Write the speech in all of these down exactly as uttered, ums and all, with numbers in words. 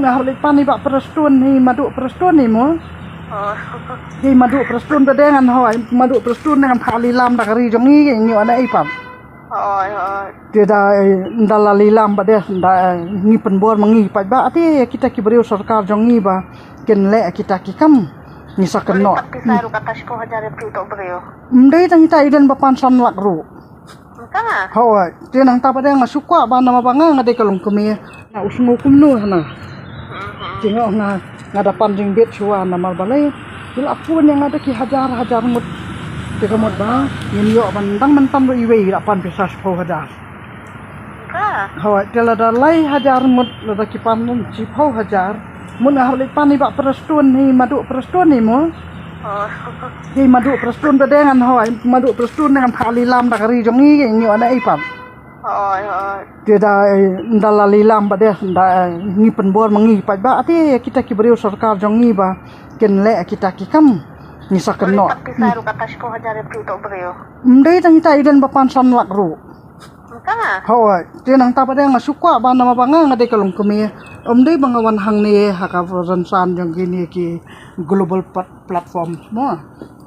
Nga hap leit pan i Bah Prestone, i Madu Prestone i mo. Oh. I Madu Prestone ba dei ngan hoi, Madu Prestone ngan phah lilam da ka ri jong i, ngi wan ei pat. Hoi, hoi. Te da, eh, da la lilam ba dei, da, eh, ngi pynbor ma ngi pat ba, ate kita ki briew sorkar jong ngi ba kin leh kita ki kam, ngi sa kynnoh. Kap ki sa ruh kata shiphew hajar ïa phi to briew. Ym dei tang kita i don ba pan san lak ruh. Ka? Hoi, te nangta pat de nga shu kwah ba namar ba nga nga dei ka longkmie. Nga u sngew kumno hana. Te nga nga nga da pan jingbit shuwa namar balei. Ki la phone ïa nga da ki hajar hajar ngut. Te ka mut ba ngin ïoh ban dang mynta ruh iwei la pan pisa shiphew hajar. Ka? Hoi, te lada lai hajar ngut lada ki pan shiphew hajar. Mut nga hap leit pan i Bah Prestone, i Madu Prestone i mo. Oh. I Madu Prestone ba dei ngan hoi, Madu Prestone ngan phah lilam da ka ri jong i, ngi wan ei pat. Hoi, hoi. Te da, eh, da la lilam ba dei, da, eh, ngi pynbor ma ngi pat ba, ate kita ki briew sorkar jong ngi ba kin leh kita ki kam, ngi sa kynnoh. Kap ki sa ruh kata shiphew hajar ïa phi to briew. Ym dei tang kita i don ba pan san lak ruh. Ka? Hoi, te nangta pat de nga shu kwah ba namar ba nga nga dei ka longkmie. Ym dei ba nga wan hangne ha ka rynsan jong kine ki global pat-, platform mo.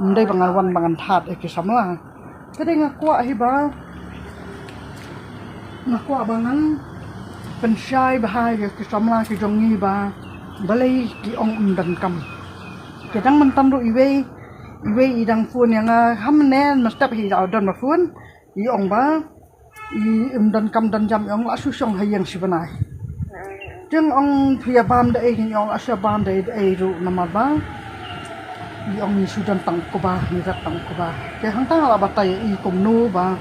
Ym dei ba nga wan ba ngan thad ïa ki samla. Ka dei nga kwah hi ba nga kwah ba ngan pynshai bha ïa ki samla ki jong ngi ba balei ki ong ym don kam. Ki dang mynta ruh iwei, iwei i dang phone ïa nga, ham ne ma step hi da don ma phone. I ong ba i ym don kam don jam, i ong la shu shong ha ïing shi bnai. Te nga ong phi ïa bam da ei, i ong la shu bam da ei, da ei ruh namar ba i ong i shu don tang kba, i rep tang kba. Te hangta la batai i kumno ba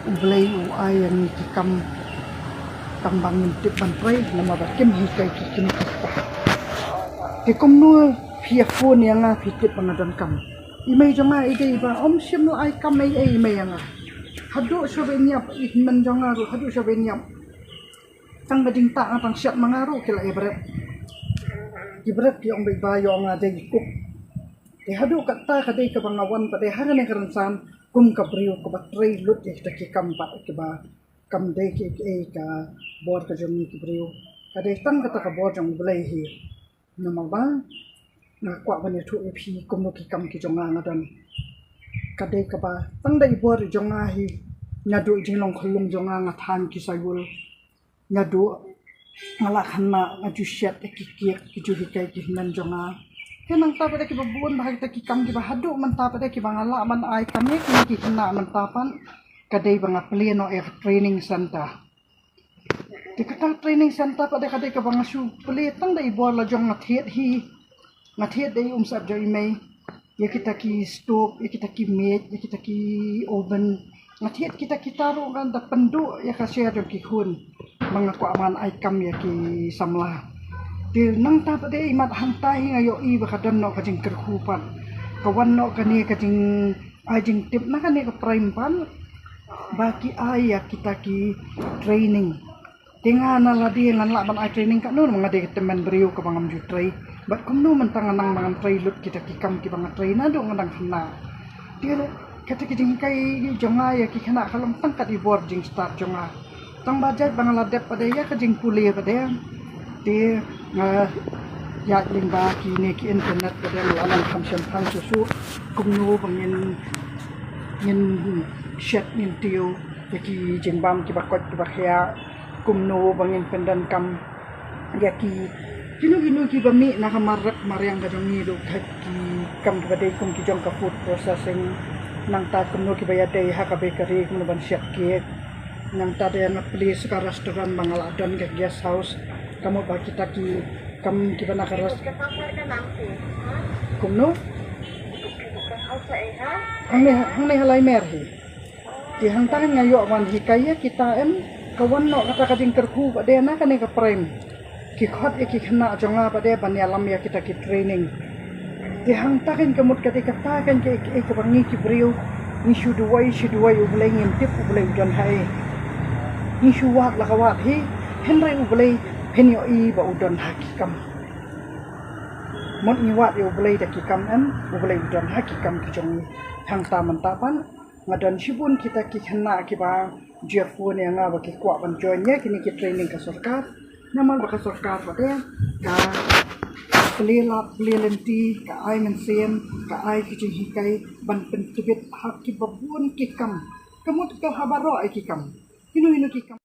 U Blei u ai ïa ngi ki kam, kam ba ngin tip ban trei namar ba kim hi kai ki kim ki kpa. Te kumno phi ïa phone ïa nga phi tip ba nga don kam. I mei jong nga i dei ba ym shym la ai kam ei ei i mei ïa nga. Haduh sha ba in ïap i hynmen jong nga ruh, haduh sha ba in ïap. Tang ka jingtah nga tang shet ma nga ruh ki la ïa bret. Ki bret ki ong ba i ba ïoh nga dei i kup. Te haduh katta ka dei kaba nga wan pat de ha kane ka rynsan kum ka briew kaba trei lut ïa kita ki kam pat kiba kam dei ki, ki, ka bor ka jong ngi ki briew. Ka dei tang kata ka bor jong U Blei hi. Namar ba nga kwah ban ïathuh ïa phi kumno ki kam ki jong nga nga don. Ka dei kaba tang da i bor i jong nga hi, naduh i jinglong khyllung jong nga nga than ki saiwul. Naduh nga la khynnah nga ju shet ïa ki kiek ki ju hikai ki hynmen jong nga. Te nangta pat de kiba bun bha kita ki kam kiba haduh mynta pat de kiba nga lah ban ai kam ïa ki, ki khynnah mynta pat ka dei ba nga plie noh ïa ka training center. Te kata training center pat de ka dei kaba nga shu plie tang da i bor la jong nga thied hi. Nga thied da i umsap jong i mei. Ïa kita ki stove, ïa kita ki miej, ïa kita ki oven. Nga thied kita kita ruh nga da pynduh ïa ka share jong ki khun. Ba nga kwah ban ai kam ïa ki samla. Te nangta pat de i mat hangta hi nga ïohi ba ka don noh ka jingkyrkhu pat. Ka wan noh kane ka jing ai jingtip na kane ka prime pat ba ki ai ïa kita ki training. Te nga na lade ngan lah ban ai training katno, nga dei ka tymmen briew kaba ngam ju trei. Bad kumno mynta nga nang ba ngan trei lut kita ki kam kiba nga trei naduh nga dang khynnah. Te kata ki jinghikai jong nga ïa ki khynnah ka long tang kat i bor jingstad jong nga. Tang ba jait ba nga la dep pat de ïa ka jingpule pat de. Te nga ïaid lyngba kine ki internet pat de nga la nang kham shemphang shuh shuh kumno ba ngin, ngin shet ngin tiew ïa ki jingbam kiba koit kiba khiah, kumno ba ngin pyndonkam ïa ki, kino kino kiba mih na ka mar rep mariang ka jong ngi, ruh ki kam kiba dei kum ki jong ka food processing, nangta kumno kiba ïadei ha ka bakery, kumno ban shet cake, nangta de nga plie sa ka restaurant ba nga la don ka guest house, ka mut ba kita ki kam kiba na ka rest-, kumno? Hangne, hangne ha Laimer hi. Te hangta nga ïoh ban hikai ïa kita em, ka wan noh kata ka jingkyrkhu pat de na kane ka prime. Ki khot ïa ki khynnah jong nga pat de ban ïalam ïa kita ki training. Te hangta kan ka mut ka dei kata kan ka, ka, kaba ngi ki briew ngi shu duwai, shu duwai U Blei ngim tip U Blei u don haei. Ngi shu wad la ka wad hi, hynrei U Blei phin ïohi ba u don ha ki kam. Mut ngi wad ïa U Blei da ki kam em, U Blei u don ha ki kam ki jong ngi. Hangta mynta pat nga don shibun kita ki khynnah kiba ju phone ïa nga ba ki kwah ban join ïa kine ki training ka sorkar. Namar ba ka sorkar pat ka plie lad plie lynti, ka ai mynsiem, ka ai ki jinghikai ban pyntbit ha kiba bun ki kam. Ka mut ka ha baroh ai ki kam. Kino kino ki kam.